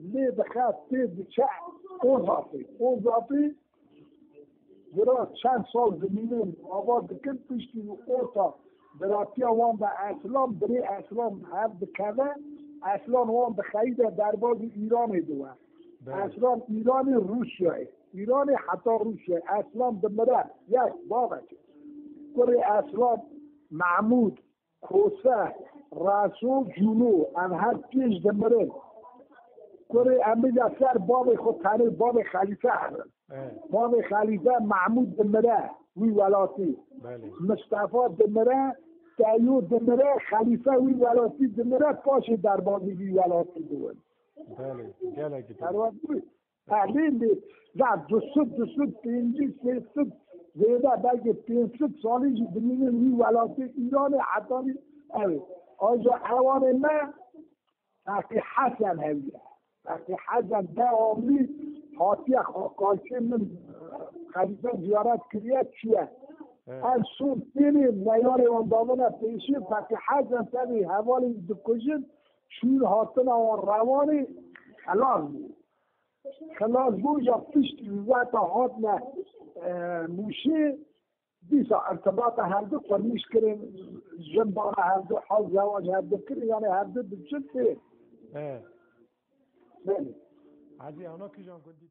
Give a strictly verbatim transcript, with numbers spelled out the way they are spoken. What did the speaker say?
Lê dixe tê diçe Ozapê. Ozapê bira çend sal dimînin, ava dikin, piştî wî orta biratiya wan de Eslan, birê Eslan hev dikeve, Eslan wan dixeyîde derbazî Îranê diwe. Belê. Eslan Îranê Rûsyayê. Îranê heta Rûsyayê. Eslan dimire. Yek bavek. Kurê Eslan Mehmûd, Kose, Reso, Cûno, ev her pênc dimirin. Kurê Emîl Eser bavê xwe tenê, bavê Xelîfe herin. Evet. Bavê Xelîfe Mehmûd dimire wî welatî. Belê. Mistefa dimire, Teyo dimire, Xelîfe wî welatî dimire, paşê derbazî wî welatî dibin. Belê, gelekî tabii. Perwaz bû. Ehlîn de za du sed, du sed pêncî, sê sed, zêde belkî pênc sed salî jî dimînin wî welatê Îranê hetanî ew. Aja ewanê me Feqî Hesen hewiye. Feqî Hesen devamlî hatiye xakalçê min, Xelîfe ziyaret kiriye çûye. Evet. Ev son tênê meyarê wan davine pêşê Feqî Hesen tenê hevalên dikujin çûn hatina wan rewanê xelas bû. Xilas bû ya piştî wî weta hatine, e, Mûşê, dîsa irtibata hevdu qurmîş kirin, jin bana hevdu, hal zewac hevdu kirin, yani hevdu diçin tê. He. Belê. Hacî, ana kijan gundî